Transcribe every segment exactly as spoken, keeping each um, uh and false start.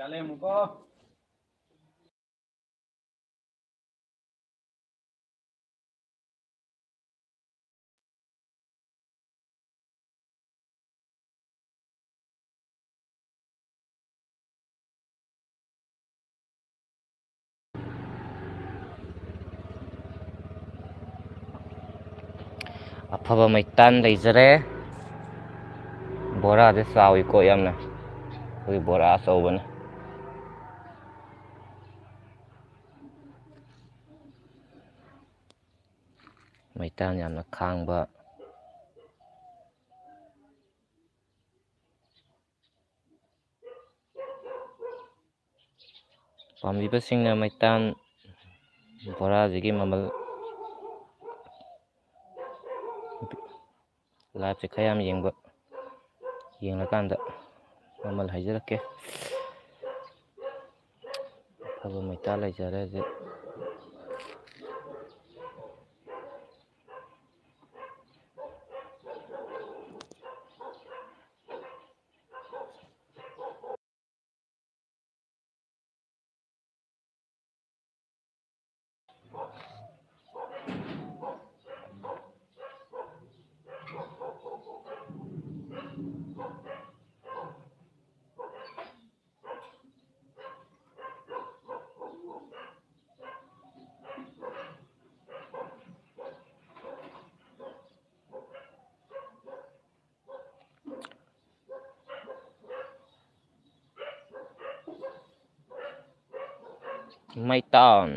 ꯆꯠꯂꯦ ꯑꯃꯨꯛꯀꯣ꯫ ꯑꯐꯕ ꯃꯩꯇꯥꯟ ꯂꯩꯖꯔꯦ꯫ ꯕꯣꯔꯥꯁꯦ ꯆꯥꯎꯏꯀꯣ ꯌꯥꯝꯅ, ꯑꯩꯈꯣꯏꯒꯤ ꯕꯣꯔꯥ ꯑꯆꯧꯕꯅꯤ꯫ ꯃꯩꯇꯥꯟ ꯌꯥꯝꯅ ꯈꯥꯡꯕ꯫ ꯄꯥꯝꯕꯤꯕꯁꯤꯡꯅ ꯃꯩꯇꯥꯟ ꯕꯣꯔꯥꯁꯤꯒꯤ ꯃꯃꯜ, ꯂꯥꯏꯞꯁꯦ ꯈꯔ ꯌꯥꯝ ꯌꯦꯡꯕ, ꯌꯦꯡꯂꯀꯥꯟꯗ ꯃꯃꯜ ꯍꯥꯏꯖꯔꯛꯀꯦ꯫ ꯑꯐꯕ ꯃꯩꯇꯥꯟ ꯂꯩꯖꯔꯦ ꯍꯧꯖꯤꯛ꯫ ꯃꯩꯇꯥꯟ꯫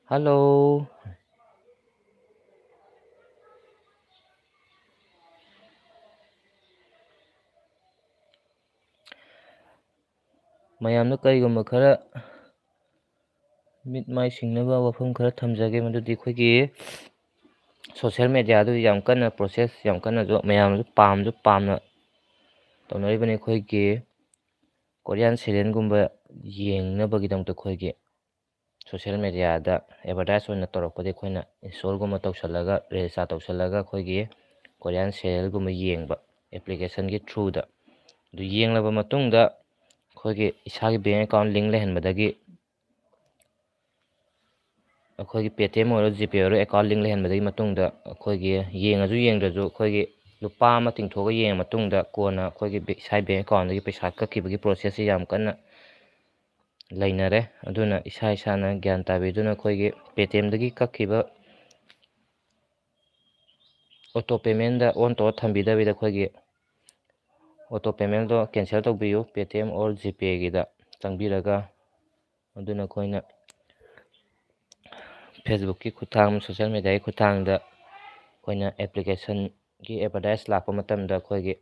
ꯍꯜꯂꯣ꯫ ꯃꯌꯥꯝꯗ ꯀꯔꯤꯒꯨꯝꯕ ꯈꯔ ꯃꯤꯠ ꯃꯥꯏ ꯁꯤꯡꯅꯕ ꯋꯥꯐꯝ ꯈꯔ ꯊꯝꯖꯒꯦ, ꯃꯗꯨꯗꯤ ꯑꯩꯈꯣꯏꯒꯤ social mediaꯗꯨ ꯌꯥꯝ ꯀꯟꯅ process ꯌꯥꯝ ꯀꯟꯅꯁꯨ ꯃꯌꯥꯝꯁꯨ ꯄꯥꯝꯁꯨ ꯄꯥꯝꯅ ꯇꯧꯅꯔꯤꯕꯅꯤ꯫ ꯑꯩꯈꯣꯏꯒꯤ Korean serialꯒꯨꯝꯕ ꯌꯦꯡꯅꯕꯒꯤꯗꯃꯛꯇ ꯑꯩꯈꯣꯏꯒꯤ social mediaꯗ advertise ꯑꯣꯏꯅ ꯇꯧꯔꯛꯄꯗꯤ ꯑꯩꯈꯣꯏꯅ installꯒꯨꯝꯕ ꯇꯧꯁꯜꯂꯒ, register ꯇꯧꯁꯜꯂꯒ ꯑꯩꯈꯣꯏꯒꯤ Korean serialꯒꯨꯝꯕ ꯌꯦꯡꯕ applicationꯒꯤ throughꯗ꯫ ꯑꯗꯨ ꯌꯦꯡꯂꯕ ꯃꯇꯨꯡꯗ ꯑꯩꯈꯣꯏꯒꯤ ꯏꯁꯥꯒꯤ bank account link ꯂꯩꯍꯟꯕꯗꯒꯤ, ꯑꯩꯈꯣꯏꯒꯤ Paytm ꯑꯣꯏꯔꯣ, GPay ꯑꯣꯏꯔꯣ, account link ꯂꯩꯍꯟꯕꯗꯒꯤ ꯃꯇꯨꯡꯗ ꯑꯩꯈꯣꯏꯒꯤ ꯌꯦꯡꯉꯁꯨ ꯌꯦꯡꯗ꯭ꯔꯁꯨ ꯑꯩꯈꯣꯏꯒꯤ ꯂꯨꯄꯥ ꯑꯃ ꯇꯤꯡꯊꯣꯛꯑꯒ ꯌꯦꯡꯉ ꯃꯇꯨꯡꯗ ꯀꯣꯟꯅ ꯑꯩꯈꯣꯏꯒꯤ ꯏꯁꯥꯒꯤ bank accountꯗꯒꯤ ꯄꯩꯁꯥ ꯀꯛꯈꯤꯕꯒꯤ processꯁꯤ ꯌꯥꯝ ꯀꯟꯅ ꯂꯩꯅꯔꯦ꯫ ꯑꯗꯨꯅ ꯏꯁꯥ ꯏꯁꯥꯅ ꯒ꯭ꯌꯥꯟ ꯇꯥꯕꯤꯗꯨꯅ ꯑꯩꯈꯣꯏꯒꯤ Paytmꯗꯒꯤ ꯀꯛꯈꯤꯕ auto paymentꯗ on ꯇꯧꯔ ꯊꯝꯕꯤꯗꯕꯤꯗ ꯑꯩꯈꯣꯏꯒꯤ auto paymentꯗꯣ cancel ꯇꯧꯕꯤꯌꯨ, Paytm or GPayꯒꯤꯗ ꯆꯪꯕꯤꯔꯒ꯫ ꯑꯗꯨꯅ ꯑꯩꯈꯣꯏꯅ Facebookꯀꯤ ꯈꯨꯠꯊꯥꯡ, social mediaꯒꯤ ꯈꯨꯠꯊꯥꯡꯗ ꯑꯩꯈꯣꯏꯅ applicationꯒꯤ advertise ꯂꯥꯛꯄ ꯃꯇꯝꯗ ꯑꯩꯈꯣꯏꯒꯤ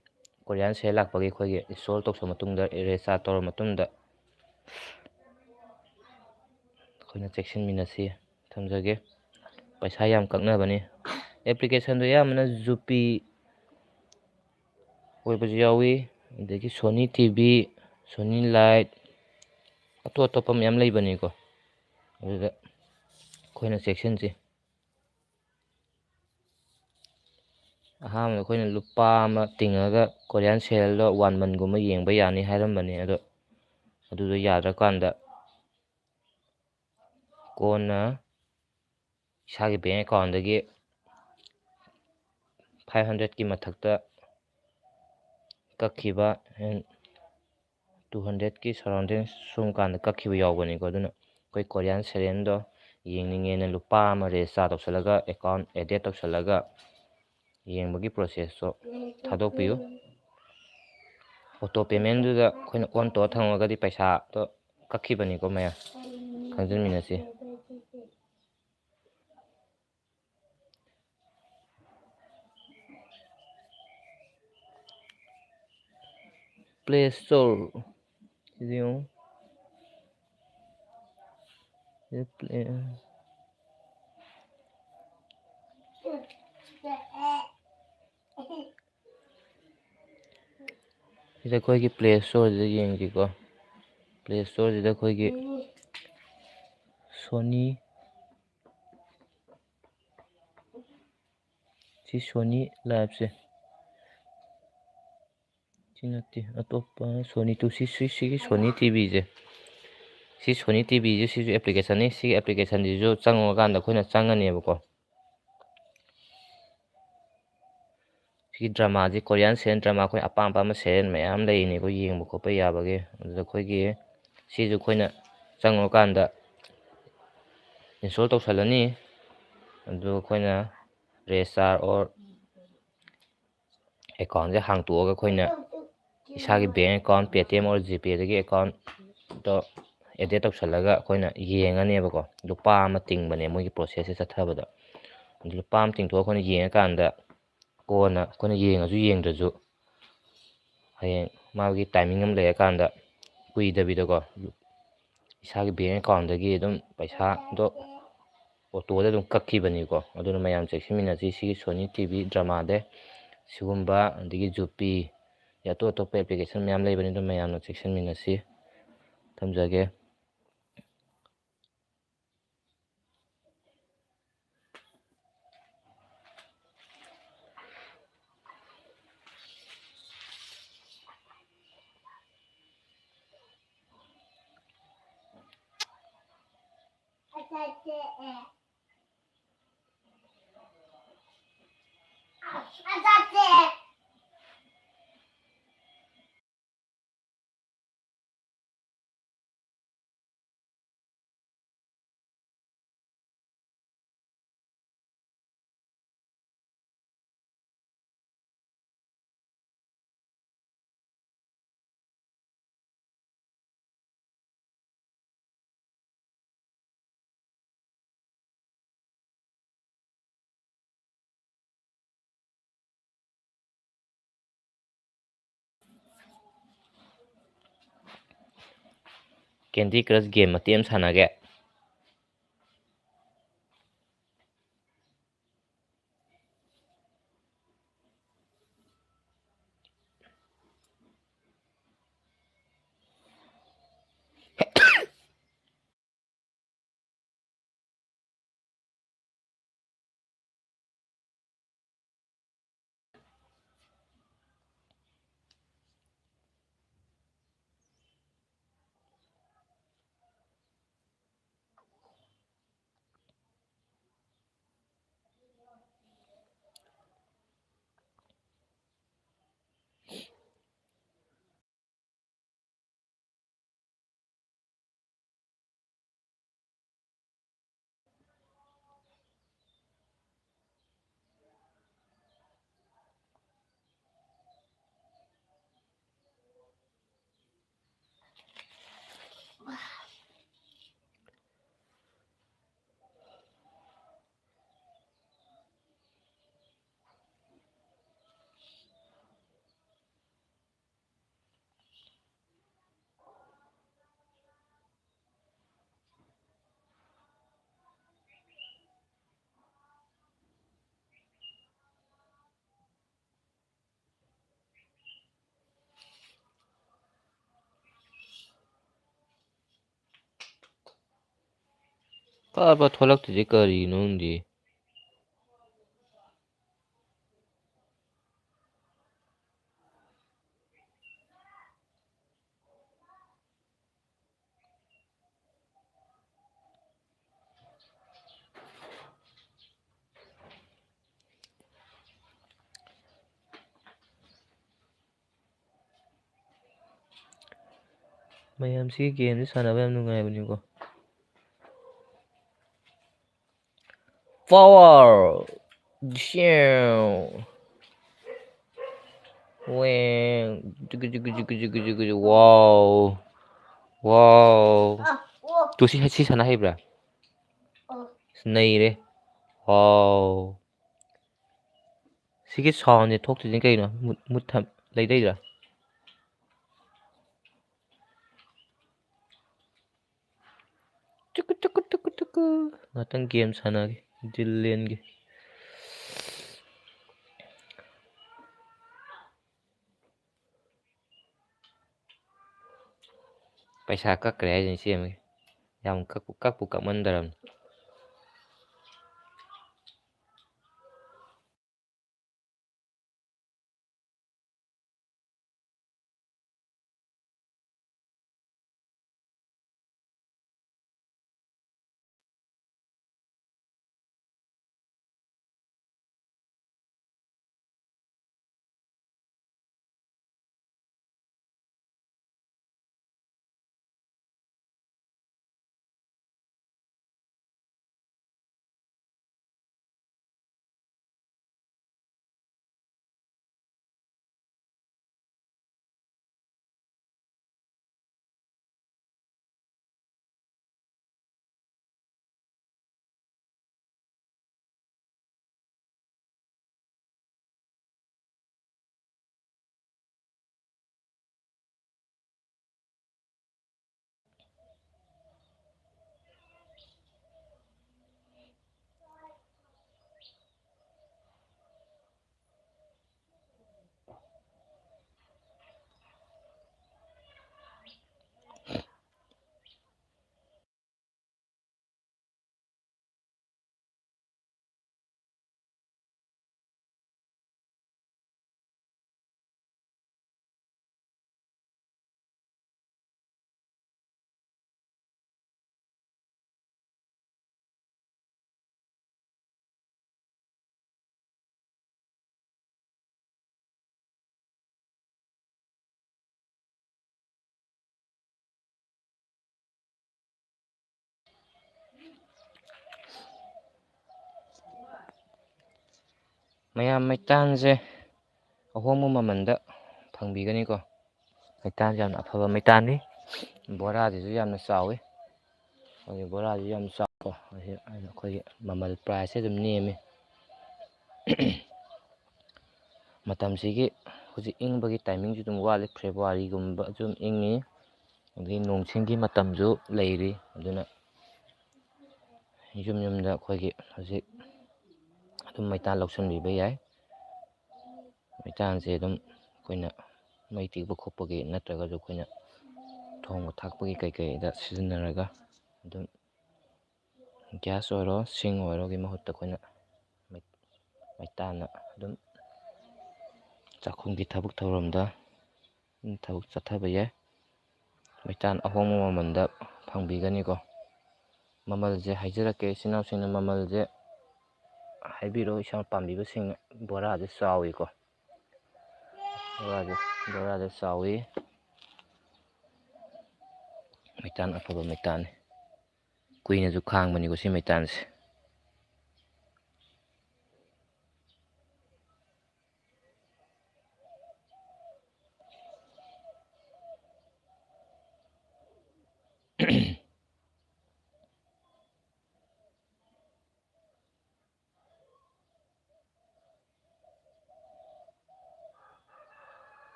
Korean serial ꯂꯥꯛꯄꯒꯤ ꯑꯩꯈꯣꯏꯒꯤ install ꯇꯧꯁꯜꯂ ꯃꯇꯨꯡꯗ, register ꯇꯧꯔ ꯃꯇꯨꯡꯗ ꯑꯩꯈꯣꯏꯅ ꯆꯦꯛꯁꯤꯟꯃꯤꯟꯅꯁꯤ꯫ ꯊꯝꯖꯒꯦ꯫ ꯄꯩꯁꯥ ꯌꯥꯝ ꯀꯛꯅꯕꯅꯤ꯫ Applicationꯗꯣ ꯑꯌꯥꯝꯕꯅ Jupee ꯑꯣꯏꯕꯁꯨ ꯌꯥꯎꯏ, ꯑꯗꯒꯤ Sony TV, Sony Light, ꯑꯇꯣꯞ ꯑꯇꯣꯞꯄ ꯃꯌꯥꯝ ꯂꯩꯕꯅꯤꯀꯣ꯫ ꯑꯗꯨꯗ ꯑꯩꯈꯣꯏꯅ ꯆꯦꯛꯁꯤꯟꯁꯤ꯫ ꯑꯍꯥꯟꯕꯗ ꯑꯩꯈꯣꯏꯅ ꯂꯨꯄꯥ ꯑꯃ ꯇꯤꯡꯉꯒ Korean serialꯗꯣ one monthꯒꯨꯝꯕ ꯌꯦꯡꯕ ꯌꯥꯅꯤ ꯍꯥꯏꯔꯝꯕꯅꯤ, ꯑꯗꯣ ꯑꯗꯨꯗꯣ ꯌꯥꯗ꯭ꯔꯀꯥꯟꯗ ꯀꯣꯟꯅ ꯏꯁꯥꯒꯤ bank accountꯗꯒꯤ five hundredꯀꯤ ꯃꯊꯛꯇ ꯀꯛꯈꯤꯕ, two hundredꯀꯤ surrounding ꯁꯨꯝ ꯀꯥꯟꯗ ꯀꯛꯈꯤꯕ ꯌꯥꯎꯕꯅꯤꯀꯣ꯫ ꯑꯗꯨꯅ ꯑꯩꯈꯣꯏ Korean serialꯗꯣ ꯌꯦꯡꯅꯤꯡꯉꯦꯅ ꯂꯨꯄꯥ ꯑꯃ register ꯇꯧꯁꯜꯂꯒ, account added ꯇꯧꯁꯜꯂꯒ ꯌꯦꯡꯕꯒꯤ processꯇꯣ ꯊꯥꯗꯣꯛꯄꯤꯌꯨ꯫ Auto paymentꯗꯨꯗ ꯑꯩꯈꯣꯏꯅ on ꯇꯧꯔ ꯊꯝꯃꯒꯗꯤ ꯄꯩꯁꯥꯗꯣ ꯀꯛꯈꯤꯕꯅꯤꯀꯣ ꯃꯌꯥꯝ, ꯈꯪꯖꯤꯟꯃꯤꯟꯅꯁꯤ꯫ Play Store ꯁꯤꯗ ꯌꯦꯡꯉꯨ꯫ ꯁꯤꯗ Play ꯁꯤꯗ ꯑꯩꯈꯣꯏꯒꯤ Play Storeꯁꯤꯗ ꯌꯦꯡꯁꯤꯀꯣ꯫ Play Storeꯁꯤꯗ ꯑꯩꯈꯣꯏꯒꯤ Sony, ꯁꯤ Sony Liveꯁꯦ, ꯁꯤ ꯅꯠꯇꯦ, ꯑꯇꯣꯞꯄ Sony ꯇꯨ, ꯁꯤ, ꯁꯤ, ꯁꯤꯒꯤ Sony TVꯁꯦ, ꯁꯤ Sony TVꯁꯦ, ꯁꯤꯁꯨ applicationꯅꯤ꯫ ꯁꯤꯒꯤ applicationꯁꯤꯁꯨ ꯆꯪꯉꯀꯥꯟꯗ ꯑꯩꯈꯣꯏꯅ ꯆꯪꯉꯅꯦꯕꯀꯣ꯫ ꯁꯤꯒꯤ dramaꯁꯤ, Korean serial drama ꯑꯩꯈꯣꯏ ꯑꯄꯥꯝ ꯑꯄꯥꯝꯕ serial ꯃꯌꯥꯝ ꯂꯩꯔꯤꯅꯤ ꯑꯩꯈꯣꯏ ꯌꯦꯡꯕ ꯈꯣꯠꯄ ꯌꯥꯕꯒꯤ꯫ ꯑꯗꯨꯗ ꯑꯩꯈꯣꯏꯒꯤ ꯁꯤꯁꯨ ꯑꯩꯈꯣꯏꯅ ꯆꯪꯉꯀꯥꯟꯗ install ꯇꯧꯁꯜꯂꯅꯤ꯫ ꯑꯗꯨ ꯑꯩꯈꯣꯏꯅ register or accountꯁꯦ ꯍꯥꯡꯇꯣꯛꯑꯒ ꯑꯩꯈꯣꯏꯅ ꯏꯁꯥꯒꯤ bank account, Paytm or GPayꯗꯒꯤ accountꯇꯣ add ꯇꯧꯁꯜꯂꯒ ꯑꯩꯈꯣꯏꯅ ꯌꯦꯡꯉꯅꯦꯕꯀꯣ꯫ ꯂꯨꯄꯥ ꯑꯃ ꯇꯤꯡꯕꯅꯦ ꯃꯣꯏꯒꯤ processꯁꯦ ꯆꯠꯊꯕꯗ꯫ ꯑꯗꯨ ꯂꯨꯄꯥ ꯑꯃ ꯇꯤꯡꯊꯣꯛꯑ ꯑꯩꯈꯣꯏꯅ ꯌꯦꯡꯉꯀꯥꯟꯗ, ꯀꯣꯟꯅ ꯑꯩꯈꯣꯏꯅ ꯌꯦꯡꯉꯁꯨ ꯌꯦꯡꯗ꯭ꯔꯁꯨ, ꯍꯌꯦꯡ ꯃꯥꯒꯤ timing ꯑꯃ ꯂꯩꯔꯀꯥꯟꯗ ꯀꯨꯏꯗꯕꯤꯗꯀꯣ, ꯏꯁꯥꯒꯤ bank accountꯗꯒꯤ ꯑꯗꯨꯝ ꯄꯩꯁꯥꯗꯣ autoꯗ ꯑꯗꯨꯝ ꯀꯛꯈꯤꯕꯅꯤꯀꯣ꯫ ꯑꯗꯨꯅ ꯃꯌꯥꯝ ꯆꯦꯛꯁꯤꯟꯃꯤꯟꯅꯁꯤ꯫ ꯁꯤꯒꯤ Sony TV dramaꯗ ꯁꯤꯒꯨꯝꯕ, ꯑꯗꯒꯤ Jupee, ꯑꯇꯣꯞ ꯑꯇꯣꯞꯄ application ꯃꯌꯥꯝ ꯂꯩꯕꯅꯤ, ꯑꯗꯨꯝ ꯃꯌꯥꯝꯅ ꯆꯦꯛꯁꯤꯟꯃꯤꯟꯅꯁꯤ꯫ ꯊꯝꯖꯒꯦ꯫ Candy Crush game ꯃꯇꯦꯛ ꯑꯃ ꯁꯥꯟꯅꯒꯦ꯫ ꯄꯥ ꯄꯥ ꯊꯣꯛꯂꯛꯇ꯭ꯔꯤꯁꯦ ꯀꯔꯤꯅꯣ ꯈꯪꯗꯦ꯫ ꯃꯌꯥꯝꯁꯤ ꯒꯦꯝꯁꯤ ꯁꯥꯟꯅꯕ ꯌꯥꯝ ꯅꯨꯡꯉꯥꯏꯕꯅꯤꯀꯣ꯫ Power! ꯋꯦꯡ! ꯖꯤꯒꯤ, ꯖꯤꯒꯤ, ꯖꯤꯒꯤ, ꯖꯤꯒꯤ, ꯖꯤꯒꯤ, ꯖꯤꯒꯤ꯫ ꯋꯥꯎ! ꯋꯥꯎ! ꯑ, ꯑꯣ꯫ ꯇꯨ ꯁꯤ, ꯁꯤ ꯁꯥꯟꯅ ꯍꯩꯕ꯭ꯔꯥ? ꯑꯣ꯫ ꯅꯩꯔꯦ꯫ ꯋꯥꯎ! ꯁꯤꯒꯤ soundꯁꯦ ꯊꯣꯛꯇ꯭ꯔꯤꯁꯤꯅ ꯀꯩꯅꯣ? ꯃꯨꯠ-, ꯃꯨꯠ ꯊꯝ-, ꯂꯩꯗꯩꯔꯥ? ꯉꯥꯛꯇꯪ ꯒꯦꯝ ꯁꯥꯟꯅꯒꯦ ꯗꯤꯜꯂꯦꯟꯒꯤ꯫ ꯄꯩꯁꯥ ꯀꯛꯈ꯭ꯔꯦ ꯍꯥꯏꯁꯤꯅꯤ ꯁꯦꯝꯃꯒꯦ꯫ ꯌꯥꯝ ꯀꯛꯄꯨ ꯀꯛꯄꯨ ꯀꯛꯃꯟꯗꯔꯕꯅꯤ꯫ ꯃꯌꯥꯝ ꯃꯩꯇꯥꯟꯁꯦ ꯑꯍꯣꯡꯕ ꯃꯃꯜꯗ ꯐꯪꯕꯤꯒꯅꯤꯀꯣ꯫ ꯃꯩꯇꯥꯟꯁꯦ ꯌꯥꯝꯅ ꯑꯐꯕ ꯃꯩꯇꯥꯟꯅꯤ꯫ ꯕꯣꯔꯥꯁꯤꯁꯨ ꯌꯥꯝꯅ ꯆꯥꯎꯋꯤ꯫ ꯑꯩꯈꯣꯏꯒꯤ ꯕꯣꯔꯥꯁꯤ ꯌꯥꯝ ꯆꯥꯎꯕ ꯑꯁꯤ ꯑꯩꯈꯣꯏꯒꯤ ꯃꯃꯜ priceꯁꯦ ꯑꯗꯨꯝ ꯅꯦꯝꯃꯤ꯫ ꯃꯇꯝꯁꯤꯒꯤ ꯍꯧꯖꯤꯛ ꯏꯪꯕꯒꯤ timingꯁꯨ ꯑꯗꯨꯝ ꯋꯥꯠꯂꯤ꯫ Februaryꯒꯨꯝꯕ ꯑꯗꯨꯝ ꯏꯪꯉꯤ꯫ ꯑꯗꯒꯤ ꯅꯣꯡ ꯁꯤꯡꯒꯤ ꯃꯇꯝꯁꯨ ꯂꯩꯔꯤ꯫ ꯑꯗꯨꯅ ꯌꯨꯝ ꯌꯨꯝꯗ ꯑꯩꯈꯣꯏꯒꯤ ꯍꯧꯖꯤꯛ ꯑꯗꯨꯝ ꯃꯩꯇꯥꯟ ꯂꯧꯁꯤꯟꯕꯤꯕ ꯌꯥꯏ꯫ ꯃꯩꯇꯥꯟꯁꯦ ꯑꯗꯨꯝ ꯑꯩꯈꯣꯏꯅ ꯃꯩ ꯇꯤꯛꯄ ꯈꯣꯠꯄꯒꯤ ꯅꯠꯇ꯭ꯔꯒꯁꯨ ꯑꯩꯈꯣꯏꯅ ꯊꯣꯡꯕ ꯊꯥꯛꯄꯒꯤ ꯀꯩꯀꯩꯗ ꯁꯤꯖꯤꯟꯅꯔꯒ ꯑꯗꯨꯝ ꯒ꯭ꯌꯥꯁ ꯑꯣꯏꯔꯣ, ꯁꯤꯡ ꯑꯣꯏꯔꯣꯒꯤ ꯃꯍꯨꯠꯇ ꯑꯩꯈꯣꯏꯅ ꯃꯩ-, ꯃꯩꯇꯥꯟꯅ ꯑꯗꯨꯝ ꯆꯥꯛꯈꯨꯝꯒꯤ ꯊꯕꯛ ꯊꯧꯔꯝꯗ ꯊꯕꯛ ꯆꯠꯊꯕ ꯌꯥꯏ꯫ ꯃꯩꯇꯥꯟ ꯑꯍꯣꯡꯕ ꯃꯃꯜꯗ ꯐꯪꯕꯤꯒꯅꯤꯀꯣ꯫ ꯃꯃꯜꯁꯦ ꯍꯥꯏꯖꯔꯛꯀꯦ, ꯏꯆꯤꯟ ꯏꯅꯥꯎꯁꯤꯡꯅ ꯃꯃꯜꯁꯦ ꯍꯥꯏꯕꯤꯔꯛꯑꯣ, ꯏꯁꯥ ꯄꯥꯝꯕꯤꯕꯁꯤꯡꯅ꯫ ꯕꯣꯔꯥꯁꯦ ꯆꯥꯎꯋꯤꯀꯣ, ꯕꯣꯔꯥꯁꯦ, ꯕꯣꯔꯥꯁꯦ ꯆꯥꯎꯋꯤ꯫ ꯃꯩꯇꯥꯟ ꯑꯐꯕ ꯃꯩꯇꯥꯟꯅꯤ꯫ ꯀꯨꯏꯅꯁꯨ ꯈꯥꯡꯕꯅꯤꯀꯣ ꯁꯤ ꯃꯩꯇꯥꯟꯁꯦ꯫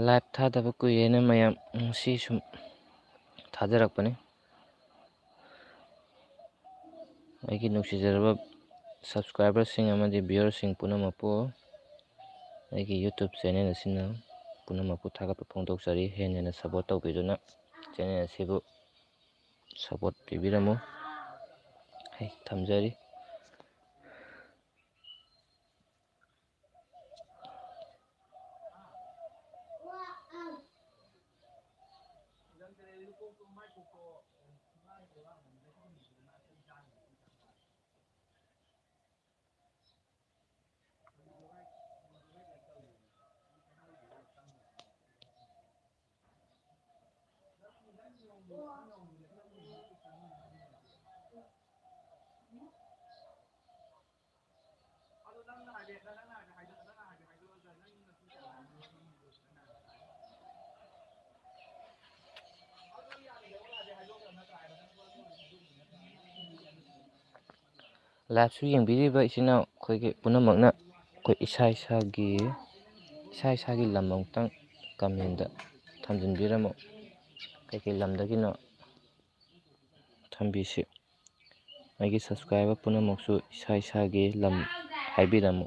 Live ꯊꯥꯗꯕ ꯀꯨꯏꯔꯦꯅ ꯃꯌꯥꯝ ꯉꯁꯤ ꯁꯨꯝ ꯊꯥꯖꯔꯛꯄꯅꯤ꯫ ꯑꯩꯒꯤ ꯅꯨꯡꯁꯤꯖꯔꯕ subscriberꯁꯤꯡ ꯑꯃꯗꯤ viewerꯁꯤꯡ ꯄꯨꯝꯅꯃꯛꯄꯨ ꯑꯩꯒꯤ YouTube channel ꯑꯁꯤꯅ ꯄꯨꯝꯅꯃꯛꯄꯨ ꯊꯥꯒꯠꯄ ꯐꯣꯡꯗꯣꯛꯆꯔꯤ꯫ ꯍꯦꯟꯅ ꯍꯦꯟꯅ support ꯇꯧꯕꯤꯗꯨꯅ channel ꯑꯁꯤꯕꯨ support ꯄꯤꯕꯤꯔꯝꯃꯨ꯫ ꯑꯩ ꯊꯝꯖꯔꯤ꯫ Liveꯁꯨ ꯌꯦꯡꯕꯤꯔꯤꯕ ꯏꯆꯤꯟ ꯏꯅꯥꯎ ꯑꯩꯈꯣꯏꯒꯤ ꯄꯨꯝꯅꯃꯛꯅ ꯑꯩꯈꯣꯏ ꯏꯁꯥ ꯏꯁꯥꯒꯤ ꯏꯁꯥ ꯏꯁꯥꯒꯤ ꯂꯝ ꯑꯃꯨꯛꯇꯪ comment ꯊꯝꯖꯤꯟꯕꯤꯔꯝꯃꯨ꯫ ꯀꯩꯀꯩ ꯂꯝꯗꯒꯤꯅꯣ ꯊꯝꯕꯤꯁꯤ꯫ ꯑꯩꯒꯤ subscriber ꯄꯨꯝꯅꯃꯛꯁꯨ ꯏꯁꯥ ꯏꯁꯥꯒꯤ ꯂꯝ ꯍꯥꯏꯕꯤꯔꯝꯃꯨ꯫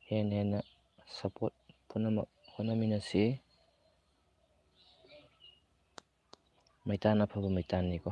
ꯍꯦꯟꯅ ꯍꯦꯟꯅ support ꯄꯨꯝꯅꯃꯛ ꯍꯣꯠꯅꯃꯤꯟꯅꯁꯤ꯫ ꯃꯩꯇꯥꯟ ꯑꯐꯕ ꯃꯩꯇꯥꯟꯅꯤꯀꯣ꯫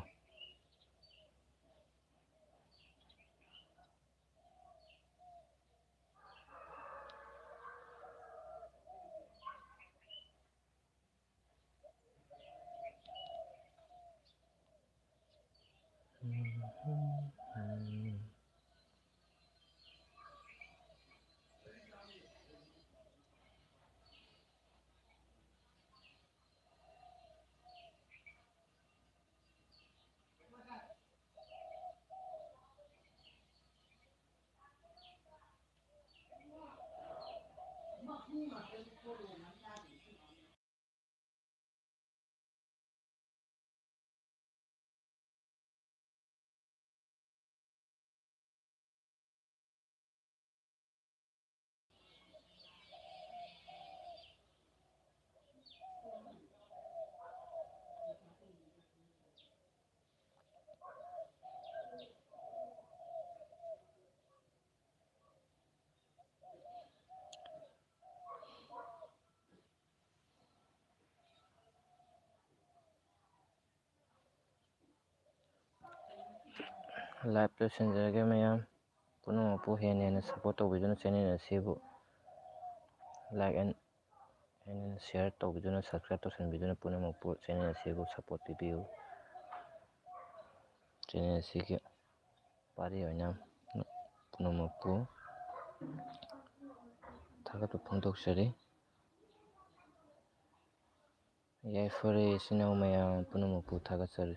Live ꯂꯣꯏꯁꯤꯟꯖꯔꯒꯦ ꯃꯌꯥꯝ꯫ ꯄꯨꯝꯅꯃꯛꯄꯨ ꯍꯦꯟꯅ ꯍꯦꯟꯅ support ꯇꯧꯕꯤꯗꯨꯅ channel ꯑꯁꯤꯕꯨ like and ꯍꯦꯟꯅ ꯍꯦꯟꯅ share ꯇꯧꯕꯤꯗꯨꯅ, subscribe ꯇꯧꯁꯤꯟꯕꯤꯗꯨꯅ ꯄꯨꯝꯅꯃꯛꯄꯨ channel ꯑꯁꯤꯕꯨ support ꯄꯤꯕꯤꯌꯨ꯫ Channel ꯑꯁꯤꯒꯤ ꯄꯥꯔꯤ ꯑꯣꯏꯅ ꯄꯨꯝꯅꯃꯛꯄꯨ ꯊꯥꯒꯠꯄ ꯐꯣꯡꯗꯣꯛꯆꯔꯤ꯫ ꯌꯥꯏꯐꯔꯦ ꯏꯆꯤꯟ ꯏꯅꯥꯎ ꯃꯌꯥꯝ ꯄꯨꯝꯅꯃꯛꯄꯨ ꯊꯥꯒꯠꯆꯔꯤ꯫